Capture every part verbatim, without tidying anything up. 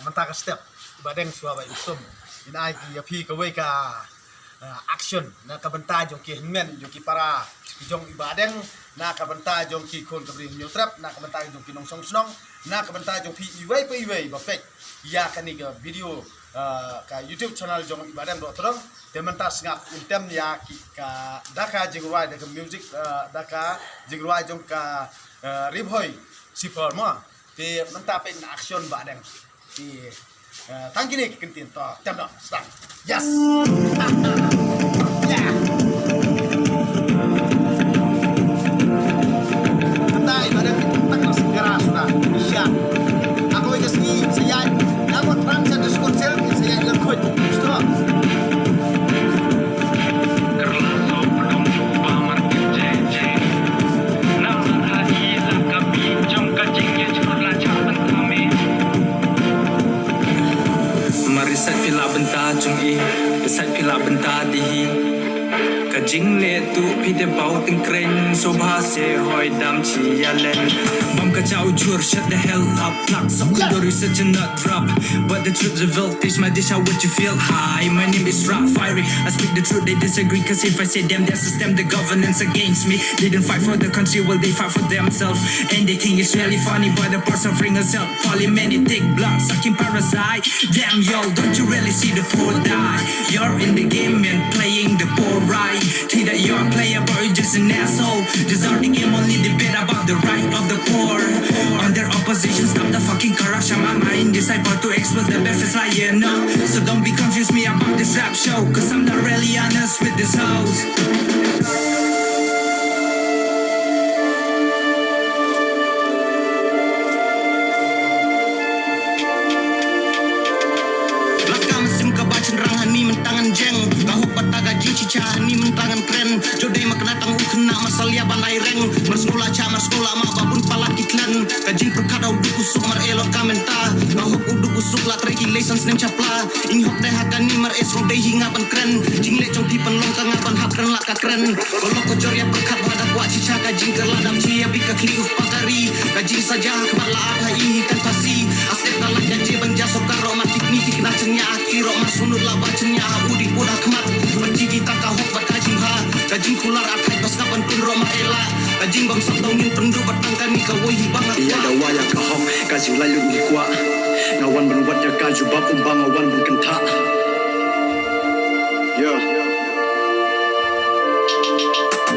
Mynta ka step, i Bah Deng shuwa ba i sum, in ai ki ïa phi kawei ka, ah, action na ka bynta jong ki hynmen jong ki para ki jong i Bah Deng, na ka bynta jong ki khun ka Bri Hynñiewtrep, na ka bynta jong ki nongshong shnong, na ka bynta jong phi iwei pa iwei ba peit ïa kane ka video, ah, ka YouTube channel jong i Bah Deng Dohtdong. Te mynta sngap, in tem ïa ki ka da ka jingrwai, da ka music, ah, da ka jingrwai jong ka, ah, Ri Bhoi Sipor mo. Te mynta peit na action Bah Deng. Te, eh, tang kine ki kyntien, to tem noh, start. Yes. Yeah. Mynta i Bah Deng ki tang noh sngara suda. Sha. Ako i ka sngi sa ïaid. Namo tram sa diskon sel sa ïaid lem khuid. Stop. Mari sait phi la bynta jong i, sait phi la bynta di hi. Ka jingleh tu phi de bau tyngkrein, so bha se hoi dam chi ïa len. Bam ka jaw jur, shut the hell up, plak sa kundori sa jannat rap. But the truth reveal, teach my dish how what you feel. Hi, my name is Rap Fiery. I speak the truth, they disagree, cause if I say them, their system, the governance against me. They don't fight for the country, well, they fight for themselves. And they think it's really funny, but the parts of ring herself. Parliament, it take blood, sucking parasite. Damn, yo, don't you really see the poor die? You're in the game and playing the poor right. Think that you're a player, but you're just an asshole. Just out the game, only debate about the right of the poor. On their opposition, stop the fucking corruption. My mind decide about to expose the best is lying up. So don't be confused me about this rap show, cause I'm not really honest with this house. Laka mynsiem kaba chynrang hani mynta ngan jeng. Ka hok bad ka jingchicha hani mynta ngan kren. Jodai ma kane tang u khynnah ma salia ban ai reng. Mar sngewlah cha mar sngewlah ma ba bun palat ki klen. Ka jingpyrkhat ha u duk u suk mar e lok ka mynta. Ka hok u duk u suk la trei ki lei san snem chapla. Ing hok dei ha kane mar e sngewdei hi nga ban kren. Jingleh jong phi pynlong ka nga ban hap kren la ka kren. Ka lok ka jor ïa pyrkhat ba da kwah chicha ka jingkyrla dam chi ïa bi ka khlieh u pakari. Ka jingsaja ha khmat la ap ha i hi kan phasi. A step ka lait ka je ban ja sokar rok mar kidney ki kna chynñiah ha ki rok mar sumut la ba chynñiah ha u dih pud ha khmat. Ban chi ki tang ka hok bad ka jingbha. Ka jingkular a thait ba sngap ban pynrok mar ela. Ka jingbamsap tang ngin pynduh bad tang kane kawei hi ba nga kwah. Ïa dawa ïa ka hok ka jinglaitluid ngi kwah. Nga wan ban wad ïa ka jubab um ba nga wan ban kynthah. Yo.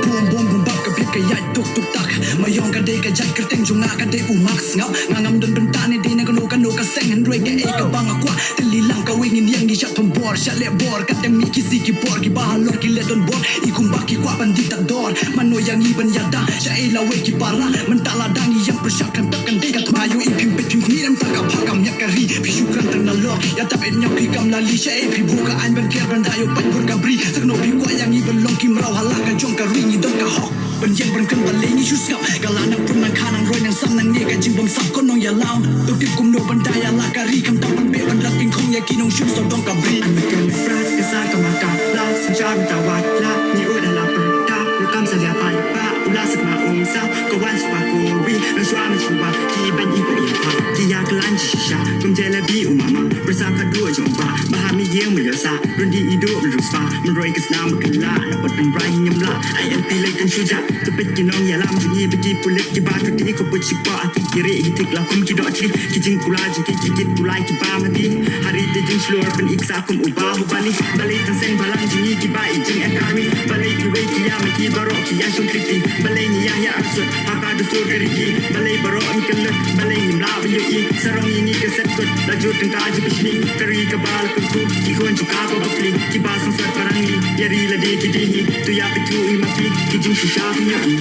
Bum bum bum bap ka beat ka ïaid tuk tuk tak. Ma ïong ka dei ka jait kyrteng jong nga ka dei u Mak Sngap. Nga ngam don bynta ne dei na kano kano ka seng hynrei kaei kaba nga kwah. Te lilang kawei ngin ïeng ngi shah thombor shah leh bor. Ka dang mih ki si ki por kiba halor ki leh don bor. I kumba ki kwah ban die tak dor. Mano ïa ngi ban ïada shaei lawei ki para. Mynta lada ngi ïeng pyrshah kan tap kan dei ka thma. Ïohi phim peit phim khmih, em tang ka bha ka miat ka ri. Phi shu kren tang nalor ïa tap et ñiaw phi kam la lih. Shaei phi buh ka aiñ ban ker ban da ïoh pait bor ka bri. Sa kano phi kwah ïa ngi ban long ki mraw ha la ka jong ka ri ngi don ka hok. Ban ïeng ban kren balei ngi shu sngap. Ka la nang pun nang kha nang roi nang sam nang ne ka jingbamsap ko nongïalam. To tip kumno ban da ïa la ka ri khamtam ban beh ban rat tyngkhong ïa ki nongshun sawdong ka bri. An ka mih prat ka sa ka ma ka la synshar mynta wat la ngi ud ha la pyrta. Ruh kam sa lia pai ba u la sat ma um sa ka wan spa ko wi. Nang shuwa nang shuwa ki ban i ko i pa ki ïa ka lan shisha. Kum jalebi u mama bersa ka duh jong ba ba ha mi ïeng ma ïoh sa. Run di i duh run spa. Mynroi ka snam ba ka la na pat mynroi ngim la. I M P lei kan shu ja. Tepit ki nongïalam jong ngi ba ki pulit kiba tuti ko put shikpa. Ki rieh hi tik la kum ki doh chri. Ki jingkular jong ki ki kit kulai kiba mati. Hari te jingshlur pynik sa kum u Bahubali. Balei tang seng balang jong ngi kiba i jingeh kami. Balei kiwei ki ïa mati baroh ki ïa shong kriti. Balei ngi ïa ïa arsut ha ka dustur ka riti. Balei baroh ngi kyllut. Balei ngim lah ban ïohi. Sarong ïa ngi ka set kut. La jur tyngka jingpyshni. Ka ri kaba la kyrkhu. Ki khun jong ka ba bapli. Kiba sngewsarong parang ngi. Ïa ri lade ki dei hi. To ïa pynthut ngi ma phi. Ki jingshisha phi ïa ngi.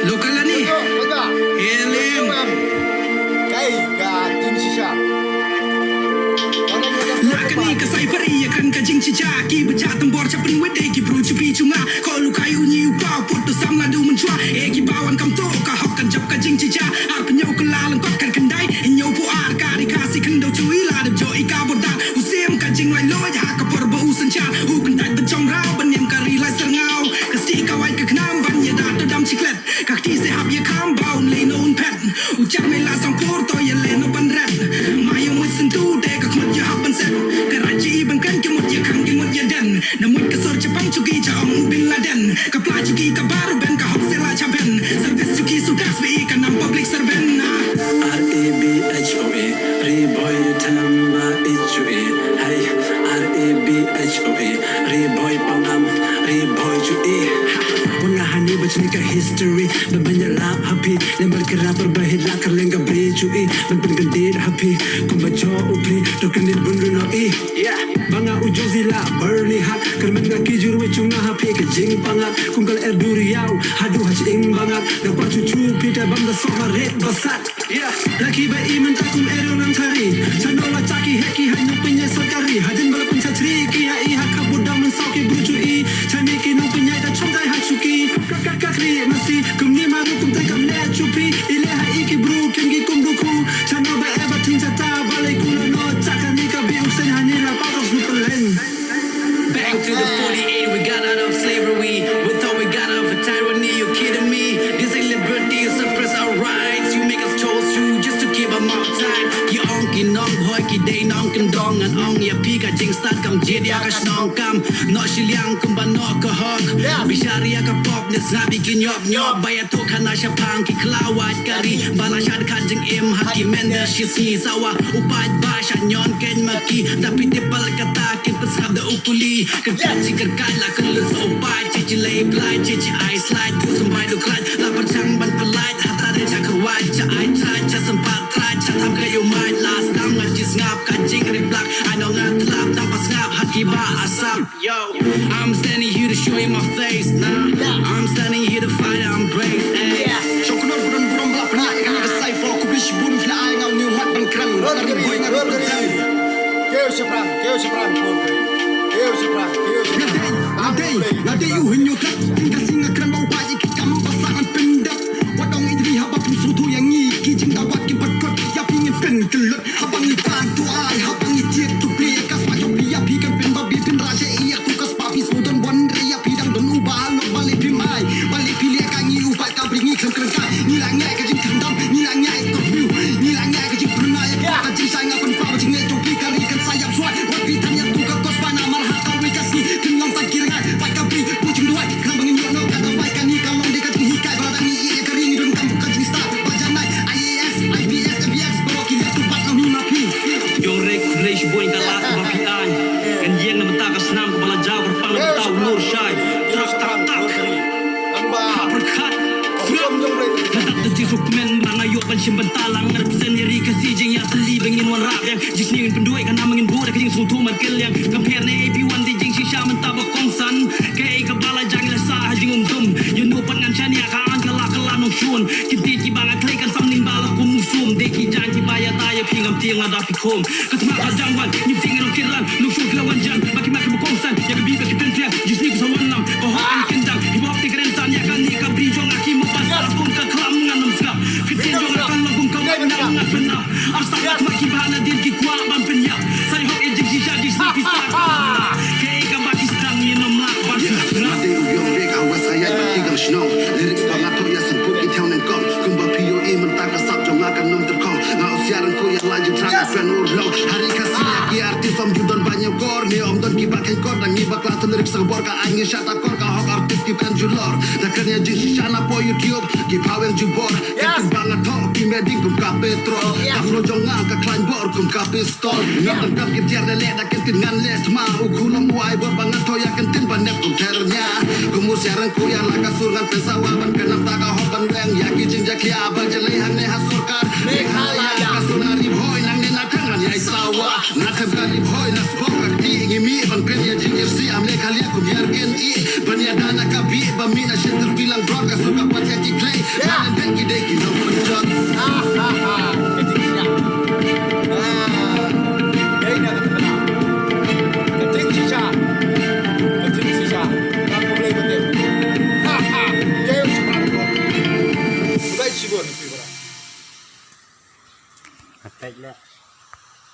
Local ani. Lega. Elem. Kai ka jingshisha. La kane ka Cypher ïa kren ka jingshisha. Kiba jah tang bor sha pynwit dei ki briew chipi chunga. Ko lukai u ñi u pa u put u sam la du mynshwa. E kiba wan kam to ka hok kan jop ka jingshisha. Ar pynñiew kylla lyngkot kan kyndai. Hynñiew phew ar ka ri Khasi khyndew chew i la dep jooh i ka bordar. U sim ka jinglaitluid ha ka por ba u synshar. U kyntait ban shong raw ban niam ka ri lai syrngaw. Ka sti ka wait ka khnam ban ïada to dam chiklet. Ka kti se hap ïa kham ba un lei no un phet. U jak mei la sangpur to ïa lei i ban pynkyndit ha phi kumba jong u phi to kyndit bun rino i. Ba nga u jong zila Bernie Hart kyrmen nga ki jurwe chunga ha phi ka jingpangat kum ka lyer duriaw haduh ha jingbangat. Da kwah chuchu phi te bam da soh ha rit basat. Laki ba i mynta kum ero nang thari chano la chaki heki ha nyuk pynjai sorkari hadin ba la pynchachri ki ha i ha ka budang mynsaw ki bru chu i chani ki nang pynjai da chongdai ha chuki. Ka ka ka kri masi kum ni maru kum tai kam le chu phi i le ha i ki bru ken ki kum du khu chano ba e ba thing chata ba le kula no chaka ni ka bi u sen ha ni la pa ka su pelen. Back to the forty-eight, we got out of slavery. We thought we got out of tyranny. You kidding me? This ain't liberty, you suppress our rights. You make us chose you just to keep our mouth tight. Ki ong ki nong hoi ki dei nong kendong ngan ong ya phi ka jingstad kam jit ya ka shnong kam. No shiliang kumba no ka hok. Bishar ya ka pop ne snap i ki nyop nyop. Ba ya to khana shaphang ki klawat kari. Ba la shad khat jingim ha ki menda shi sngi sawa. Upat ba sha nyon ken maki. Da phi tip pal kata kin pesngap da u kuli. Ka jan chi kyrkai la ka lut sa u pai chi chi lei blai chi chi ai slide du sum bai du klai la pan chang ban palai ha ta de cha kyrwai cha ai trai cha sempat trai cha tham ka yu mai la stam ngan chi sngap ka jing riplak ai no ngan tlap tam pa sngap ha ki ba asap. Yo, I'm standing here to show you my face now. I'm standing here to fight and embrace. Shoknor buron buron bla pna ka ni ka sai fo ku bish bun fla ai ngau ni mat ban kran. Rol kari, rol kari. Kêu Sipran, kêu Sipran, kêu Sipran, kêu Sipran. Nga dei, nga dei u hynñiew kat, kin ka sing nga kren ba u ba i ki kam ba sa ngan pyndep. Wat ong i dri haba pun su tu yang ngi ki jing da wat ki pat kot ya pi ngin pyn kyllot. Haba ngi pan tu ai, haba ngi tiek tu pli ka sma jong pi ya pi kan pyn ba bi pyn ra je i ya tu ka spa pi su don bon re ya pi dang don u ba lok ba le pi mai, ba le pi le ka ngi u ba ka bri ngi khlem kren ka. Ngi la ngai ka jingkhandam, ngi la ngai curfew, ngi la ngai ka jingpyrnai ka jingshai nga pynpaw ba jingngeit jong phi ka ri kan sa ïap suai. Wat phi than ïa tu ka kos ba namar ha kawei ka sngi phin long tang ki rngai. Pat ka bri pu jingduwai khnang ba ngin ïoh noh ka dawai. Kane ka long dei ka jinghikai ba lada ngi ïeh ïa ka ri ngi donkam ka jingstad ba janai. I A S, I P S, M P S baroh ki ïa tu pat long hi ma phi. Ïong rek khublei shibun ka lad ba phi ai. Kan ïeng na bynta ka snam kaba la jaw kyrpang na bynta u Nur Shai. Trak trak trak. Hapyrkhat. Sngap. Nga dap da jingsuk kmen ba nga ïoh ban shim bynta lang nga represent ïa ri Khasi jingïatylli ba ngin wanrah biang. Jingsneng ngin pynduwai ka nam ba ngin buh da ka jingsngewthuh markylliang. Kam pher ne A P one dei jingshisha mynta ba kongsan. Kaei kaba la jang la sah ha jingum dum. Ïa no pat ngan shaniah ka aiñ ka la ka la nongshun. Ki tieng kiba nga khlei kan samling ba la kum u sum. Dei ki jaiñ kiba ïada ïa phi ngam tieng lada phi khum. Ka thma ka jam wan, ngi tieng ngi nongkit lang, nongshun ki la wan jan, ba ki mat ki ba kongsan, ïa ka bih ba ki pynpriang, jingsneng ki sa wan lang, ka hok ka kyndang, hip hop te kren san, ïa kane ka bri jong nga ki mo ba sa kum ka khlam ngan ym sngap, ka ktien jong nga kan long kum ka waiñ nang ngan pynap, ar sa ka thma ki ba nadien ki kwah ban pynïap, sa ïa hok ïa jingshisha jingsneng ki sa, kaei kaba ki sdang ïa ym lah ban sngap. Nga dei u ïong riek ha West Khayai bad ki gang shnong, lyrics ba nga thoh ïa sngewthuh ki thew nyngkong, kumba phi ïohi mynta ka sap jong nga kan ym tyrkhong. Nga husiar, nga khuid ïa la jingthrang, nga kren urlong. Ha ri Khasi ïa ki artist ym ju don ba ñiew kor ne ym don kiba kheiñ kor. Da ngi bakla to lyrics ka bor ka aiñ ngi shah ta kor, ka hok artist ki kren julor. Da kren ïa jingshisha na poi YouTube ki paweng jubor. Ki ba nga thoh ki meh ding kum ka petrol. Ka flow jong nga ka khlaiñ bor kum ka pistol. Nga tang kam ki tiar leh leh da kin kin ngan leh thma. U khun ym wai bor ba nga thoh ïa kin tin ba nep kum ther nia. Kum husiar, nga khuid ïa la ka sur ngan pynsawa ban kren namta ka hok ban weng ïa ki jingjakhlia ba jlei hangne ha sorkar. Meghalaya ka sur na Ri Bhoi nangne na thang ngan ïai sawa. Na them ka Ri Bhoi na Sbok ka kti ngi mih ban kren ïa jingïarsih ha Meghalaya kum ïar ken i ban ïada na ka bih ba mih na shin tylli lang brot ka sur ka pat ïa ki khlei. Ngan ïa dei ki dei ki nong